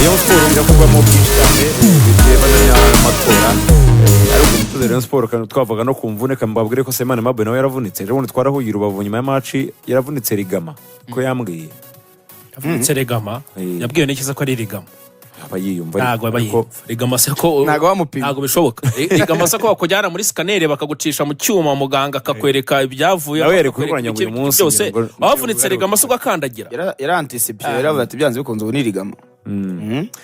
Rayon Sport iravugwamo byinshi cyane birebana n'amatora, ariko umutoza Rayon Sport kandi twavuga no ku mvune. Mbabwire ko Semana Mabwe nawe yaravunitse ejo bundi, twarahuye i Rubavu nyuma ya match, yaravunitse ligament ko yambwiye. Yavunitse ligament? Yabwiwe n'ikiza ko ari ligament? Aba yiyumva. Ntabwo aba ariko yiyumva ligament se ko Ntabwo bamupima. Ntabwo bishoboka. Ligament se ko bakujyana muri scanner, bakagucisha mu cyuma, muganga akakwereka ibyavuye, Nawe yari akakwereka kubikoranya ngo ibiki uyu munsi byose. ngira ngo- Wavunitse ligament se ugakandagira? Yarantisipye, yaravuze ati byanze bikunze ubu ni ligament.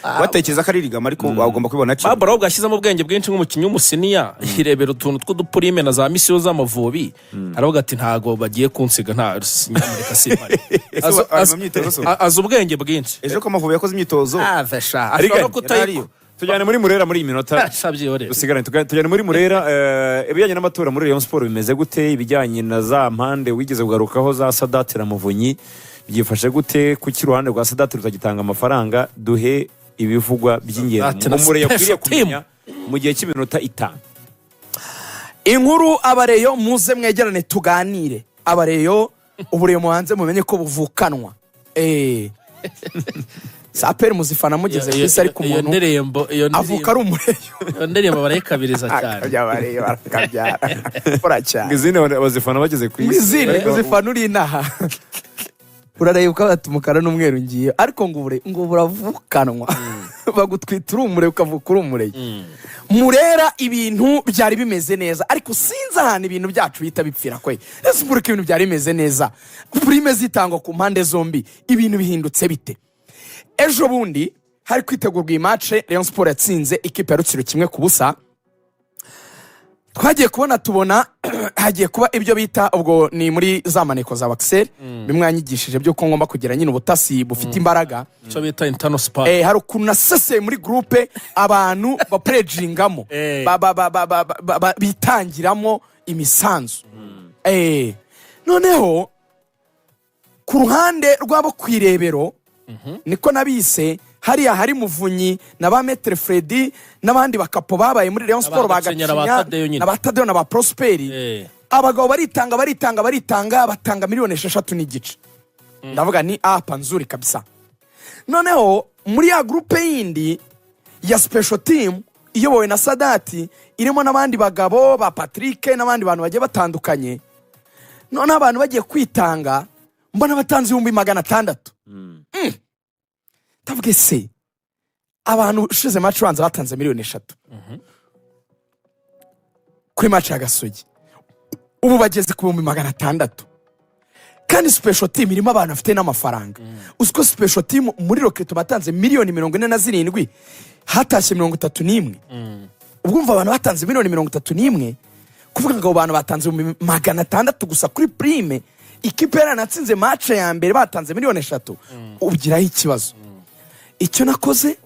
Watekereza ko ari ligament, ariko wagomba kubibona hakiri. Babura ahubwo yashyizemo ubwenge bwinshi nk'umukinnyi w'umusenior, yirebera utuntu tw'uduprime na za mission z'Amavubi, aravuga ati ntago bagiye kunsiga, nta nyamuneka simpari. Ese ari mu myitozo se? Azi ubwenge bwinshi. Ejo ko Amavubi yakoze imyitozo? Ashobora no kutayikora. Yarariyo. Tujyane muri Murera muri iyi minota Sha, byihorere. dusigaranye. Tujyane muri Murera. Ibijyanye n'amatora muri Rayon Sport bimeze gute? Ibijyanye na za mpande wigeze kugarukaho za Sadati na Muvunyi byifashe gute? Kuki uruhande rwa Sadati rutagitanga amafaranga? Duhe ibivugwa by'ingenzi Sadati na umure yakwiriye special team. kumenya mu gihe cy'iminota 5. Inkuru, abareyo muze mwegerane tuganire. Abareyo, ubureyo mubanze mumenye ko buvukanwa. Saperi muzifana mugeze ku isi, ariko Iyo umuntu ndirimbo, iyo avuka ari umureyo. Iyo ndirimbo barayikabiriza cyane. Akabyara barakabyara kora cyane. Izindi bazifana bageze ku isi. Izindi uzifana uri inaha, urareba ukavuga umukara n'umweru ngiye, ariko ngo ubure ngo buravukanwa, bagutwita uri umure, ukavuka uri umureye. Murera ibintu byari bimeze neza, ariko sinzi ahantu ibintu byacu bihita bipfira kwe. Ese ko ibintu byari bimeze neza, prime zitangwa ku mpande zombi, ibintu bihindutse bite? Ejo bundi hari kwitegurwa iyi match Rayon Sport yatsinze ikipe ya Rutsiro 1-0. Twagiye kubona tubona hagiye kuba ibyo bita, ubwo ni muri za maneko za Bakiseri, bimwe yanyigishije by'uko ngomba kugira nyine ubutasi bufite imbaraga. Icyo bita internal spy. Hari ukuntu naseseye muri groupe abantu bapledgingamo, bitangiramo imisanzu. Noneho ku ruhande rw'abo ku irebero, niko nabise, hariya hari Muvunyi na ba Maître Fredi n'abandi bakapo babaye muri Rayon Sport, Gacinya na ba bagacinya Tadeyo nyine. Na ba Tadeyo na ba Prosperi. Abagabo baritanga, baritanga, baritanga, batanga miliyoni 6.5. Ndavuga ni apa nzuri kabisa. Noneho muri ya groupe yindi ya special team iyobowe na Sadati, irimo n'abandi bagabo ba Patrick n'abandi bantu bagiye batandukanye, noneho abantu bagiye kwitanga mbona batanze 600,000. Ndavuga ese abantu ushize match ubanza batanze miliyoni 3 kuri match ya Gasogi, ubu bageze ku 600,000, kandi special team irimo abantu bafite n'amafaranga. Uzi ko special team muri recrutement batanze miliyoni 47, hatashye 31? Ubwo umva abantu batanze miliyoni 31, kuvuga ngo abo bantu batanze 600,000 gusa kuri prime, ikipe yaranatsinze match ya mbere batanze miliyoni 3, ugiraho ikibazo. Icyo nakoze,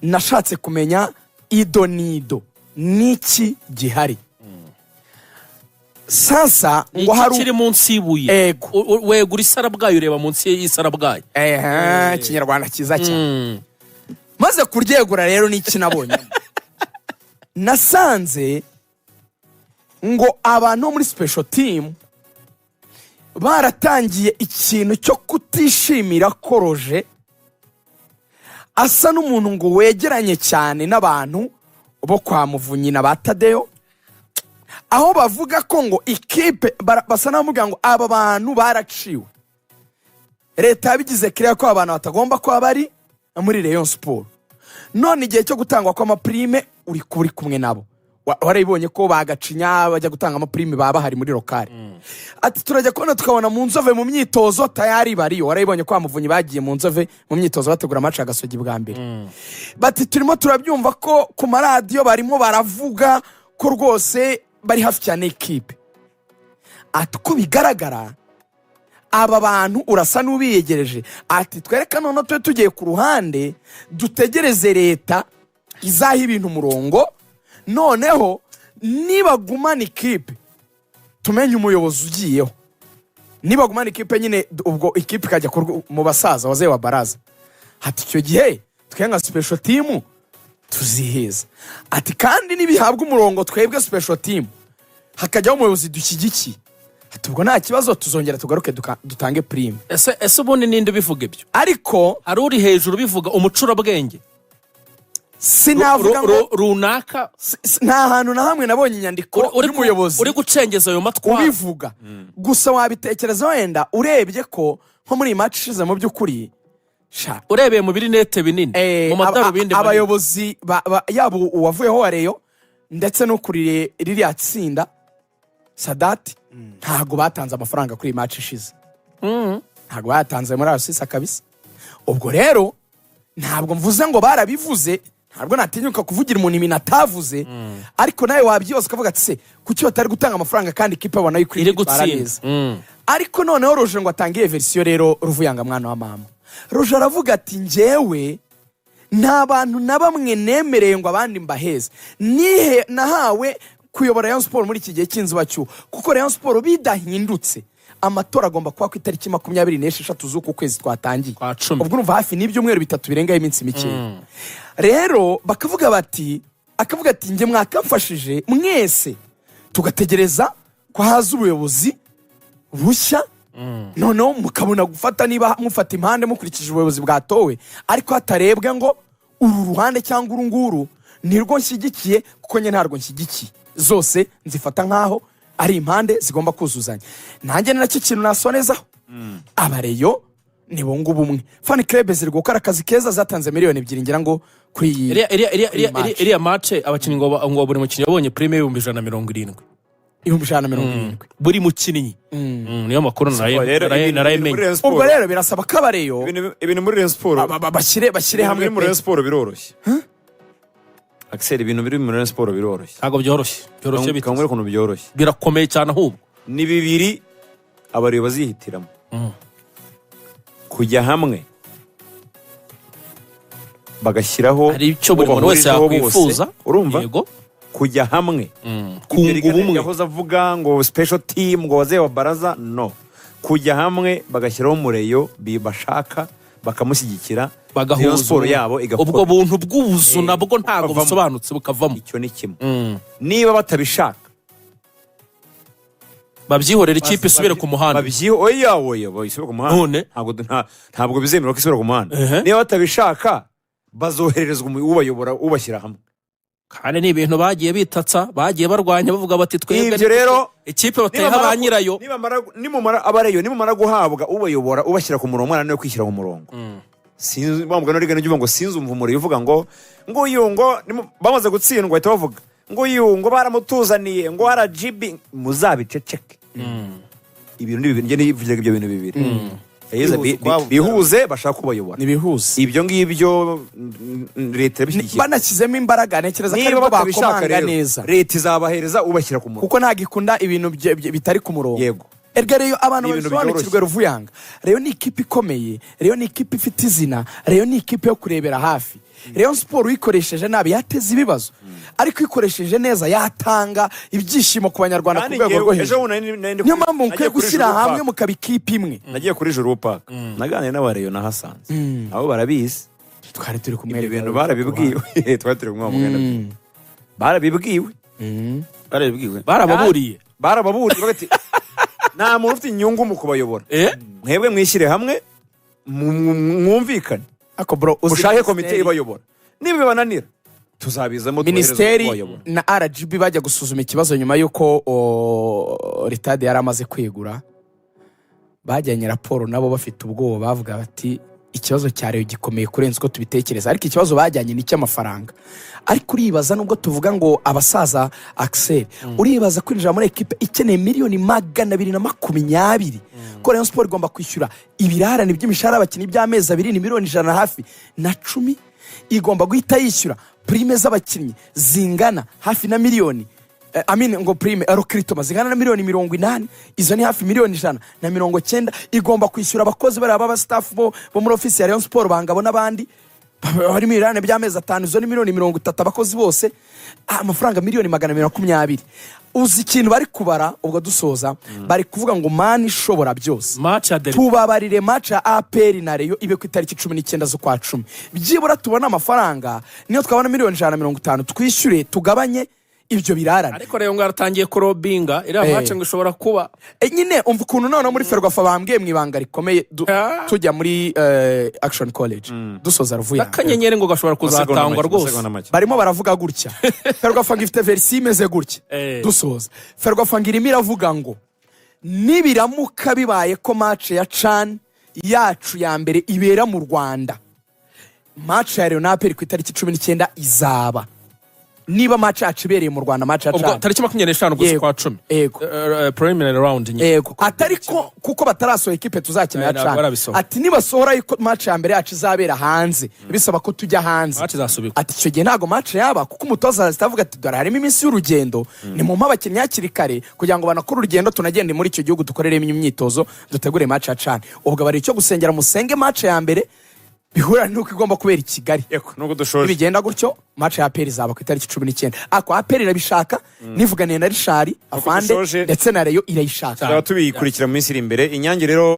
nashatse kumenya ido n'ido n'iki gihari sasa ngo Iki hari kiri munsi y'ibuye. Ego. Wegura isarabwayi, ureba munsi y'isarabwayi. Ehe, ikinyarwanda cyiza cyane. Maze kuryegura rero n'iki nabonye, nasanze ngo abantu bo muri special team baratangiye ikintu cyo kutishimira ko Roje asa n'umuntu ngo wegeranye cyane n'abantu bo kwa Muvunyi na ba Tadeyo, aho bavuga ko ngo ikipe basa n'abamubwira ngo aba bantu baraciwe, leta yabigize kiriya ko abantu batagomba kuba bari muri Rayon Sport, none igihe cyo gutangwa kw'amaprime uri kuba uri kumwe nabo. Warabibonye ko bagacinya bajya gutanga amaprime baba bahari muri local. Ati turajya kubona tukabona mu Nzove mu myitozo tayari bariyo. Warabibonye ko Muvunyi bagiye mu Nzove mu myitozo bategura match ya Gasogi bwa mbere. Bati turimo turabyumva ko ku maradiyo barimo baravuga ko rwose bari hafi cyane ekipe. Ati uko bigaragara aba bantu urasa n'ubiyegereje. Ati twereka noneho tube tugiye ku ruhande, dutegereze leta izaha ibintu umurongo, noneho nibagumana ikipe tumenye umuyobozi ugiyeho, nibagumana ikipe nyine, ubwo ikipe ikajya mu basaza wazee wa baraza. Ati icyo gihe twe nka special team tuziheza. Ati kandi nibihabwa umurongo, twebwe special team hakajyaho umuyobozi dushyigikiye. Ati ubwo nta kibazo, tuzongera tugaruke dutange prime. Ese ubundi ninde ubivuga ibyo? Ariko Hari uri hejuru ubivuga, umucurabwenge sinavuga ngo runaka? Nta hantu na hamwe nabonye inyandiko uri y'umuyobozi uri gucengeza ayo matwara. ubivuga. Gusa wabitekereza wenda urebye ko nko muri iyi match ishize, mu by'ukuri sha, Urebeye mu birinete binini, mu madarubindi manini. Abayobozi yaba uwavuyeho wa Rayon ndetse n'ukuriye ririya tsinda Sadati, ntabwo batanze amafaranga kuri iyi match ishize. Ntabwo bayatanze muri arasisa kabisa. Ubwo rero ntabwo mvuze ngo barabivuze, ntabwo natinyuka kuvugira umuntu ibintu atavuze, ariko nawe wabyibaza ukavuga ati: "Se kuki batari gutanga amafaranga kandi ikipe babona yuko iri kwitwara gutsinda neza?" Ariko noneho Roje ngo atange version rero, Ruvuyanga mwana wa mama, Roje aravuga ati: "Njyewe nta bantu na bamwe nemereye ngo abandi mbaheze. Nihe nahawe kuyobora Rayon Sport muri iki gihe cy'inzibacyuho, kuko Rayon Sport bidahindutse amatora agomba kuba ku itariki 26 z'uku kwezi twatangiye." Kwa cumi. Ubwo urumva hafi n'ibyumweru 3 birengaho iminsi mikeya. Rero bakavuga bati, akavuga ati: "Njye mwakamfashije mwese tugategereza ko haza ubuyobozi bushya, noneho mukabona gufata niba mufata impande mukurikije ubuyobozi bwatowe, ariko hatarebwe ngo uru ruhande cyangwa uru nguru nirwo nshyigikiye, kuko njye ntarwo nshyigikiye, zose nzifata nk'aho ari impande zigomba kuzuzanya." Nanjye ni nacyo kintu nasonezaho. Abareyo nibunga ubumwe. Fan club ziri gukora akazi keza, zatanze miliyoni 2 ngira ngo kuri iyi Iriya kuri iyi match. Iriya match abakinnyi ngo buri mukinnyi yabonye prime y'170,000. 170,000. Buri mukinnyi. Niyo makuru Rero ibintu muri narayemenye. Rayon Sport- Ubwo rero birasaba ko abareyo ibintu muri Rayon Sport bashyire ibintu hamwe biri muri pe. Rayon Sport biroroshye, Axel, ibintu biri muri Rayon Sport biroroshye. Ntabwo byoroshye, byoroshye bite? Kangure ukuntu byoroshye. Birakomeye cyane ahubwo. Ni bibiri abareba bazihitiramo: kujya hamwe bagashyiraho Hari icyo buri uwo muntu wese bahurijeho bose. yakwifuza. Urumva? Yego. Kujya hamwe. Kunga Ibyo ubumwe. yahoze avuga ngo special team, ngo wazee wa baraza, no kujya hamwe bagashyiraho umureyo bashaka, bakamushyigikira, Bagahuza Rayon Sport ubumwe. yabo igakora. Ubwo buntu bw'ubuzu nabwo ntabwo bukavamo. busobanutse, bukavamo. Icyo ni kimwe. Niba batabishaka, Babyihorera, ikipe isubire ku muhanda. Oya, oya, isubire ku muhanda? None? Ntabwo bizemerwa ko isubira ku muhanda. Niba batabishaka, bazohererezwa ubayobora, ubashyira hamwe. Kandi ni ibintu bagiye bitatsa, bagiye barwanya, bavuga bati: "Twebwe Ibyo rero ikipe batayiha ba nyirayo." Nimumara, abareyo, nimumara guhabwa ubayobora, ubashyira ku murongo, umwana niwe kwishyira ku murongo. Sinzi wa mugani urigana ujya uvuga ngo sinzumva umuriro uvuga ngo uyu ngo bamaze gutsindwa bahita bavuga ngo uyu ngo baramutuzaniye, ngo RGB. Muzabiceceke. Ibintu ni bibiri, njye nivugiraga ibyo bintu bibiri. Yagize Kwihuza ukwabo. Bihuze bashaka kubayobora. Nibihuze. Ibyo ngibyo leta irabishyigikiye. Banashyizemo imbaraga, ntekereza ko Niba aribwo batabishaka bakomanga rero, neza. leta izabahereza ubashyira ku murongo. Kuko ntabwo ikunda ibintu bitari ku murongo. Yego. Erega Rayon, abantu Ni ibintu babisobanukirwe, byoroshye. Ruvuyanga, Rayon ni ikipe ikomeye, Rayon ni ikipe ifite izina, Rayon ni ikipe yo kurebera hafi. Rayon Sport uyikoresheje nabi yateza ibibazo, ariko uyikoresheje neza yatanga ibyishimo ku Banyarwanda ku Kandi rwego njyewe rwo ejo hejuru. bundi Niyo mpamvu nagiye mukwiye kuri gushyira Juru hamwe Park. mukaba ikipe imwe. Nagiye kuri Juru Park, naganiriye n'abareyo nahasanze, nabo barabizi. Twari turi kumwe. Ibyo bintu barabibwiwe, twari turi kumwe wa muganda. Barabibwiwe. Barabibwiwe. Barababuriye. Barababuriye bati: "Nta muntu ufite inyungu mu kubayobora. Mwebwe mwishyire hamwe, mwumvikane, Ako bro, uzi mushake komite ibayobora. Niba bibananira, tuzabizamo, tubohereze Minisiteri kubayobora." na RGB bajya gusuzuma ikibazo nyuma y'uko ritade yari amaze kwegura, bajyanye raporo nabo bafite ubwoba, bavuga bati: "Ikibazo cya Rayon gikomeye kurenza uko tubitekereza." Ariko ikibazo bajyanye ni icy'amafaranga. Ariko uribaza, nubwo tuvuga ngo abasaza, Axel, uribaza kwinjira muri ekipe ikeneye miliyoni 220, ko Rayon Sport igomba kwishyura ibirarane by'imishahara y'abakinnyi by'amezi 2, ni miliyoni 100 hafi na cumi. Igomba guhita yishyura prime z'abakinnyi zingana hafi na miliyoni I mean, ngo prime recrutement zingana na miliyoni 80, izo ni hafi miliyoni 190. Igomba kwishyura abakozi bariya b'aba staff bo muri ofisi ya Rayon Sport, bangabo n'abandi barimo ibirarane by'amezi 5, izo ni miliyoni 30. Abakozi bose, amafaranga miliyoni 220. Uzi ikintu bari kubara? Ubwo dusoza, bari kuvuga ngo: "Mana ishobora byose, Match ya derby. tubabarire, match ya APR na Rayon ibe ku itariki 19 z'ukwa cumi, byibura tubone amafaranga. Niyo twabona miliyoni 150 twishyure, tugabanye." Ibyo birarane. Ariko rero ngo yaratangiye kurobinga iriya match ngo ishobora kuba. Nyine umva ukuntu noneho muri Ferwafa bambwiye mu ibanga rikomeye, tujya muri Action College, dusoza ruvuye. N'akanyenyeri ngo gashobora Amasegonda kuzatangwa make, rwose. amasegonda make. Barimo baravuga gutya, Ferwafa ngo ifite version imeze gutya. Dusoza, Ferwafa ngo irimo iravuga ngo nibiramuka bibaye ko match ya CHAN yacu ya mbere ibera mu Rwanda, match ya Rayon APR ku itariki 19 izaba, niba match yacu ibereye mu Rwanda, match ya Ubwo CHAN. tariki 25 ukwezi kwa 10. Yego. Preliminary round nyine. Yego, atari ko kuko batarasohora ekipe tuzakina ya Ntabwo CHAN. barabisohora. Ati nibasohora yuko match ya mbere yacu izabera hanze, bisaba ko tujya hanze. Match izasubikwa. Ati icyo gihe ntabwo match yaba, kuko umutoza azahita avuga ati: "Dore harimo iminsi y'urugendo, ni mu abakinnyi hakiri kare kugira ngo banakore urugendo, tunagende muri icyo gihugu, dukoreremo imyitozo, dutegure match ya CHAN." Ubwo bari icyo gusengera, musenge match ya mbere bihura n'uko igomba kubera i Kigali. Yego, nubwo dushoje. Nibigenda gutyo, match ya APR izaba ku itariki 19. Ako APR irabishaka, nivuganiye na Richard afande, Dushoje. ndetse na Rayon irayishaka. Tuzaba tubikurikira mu minsi iri imbere. Inyange rero.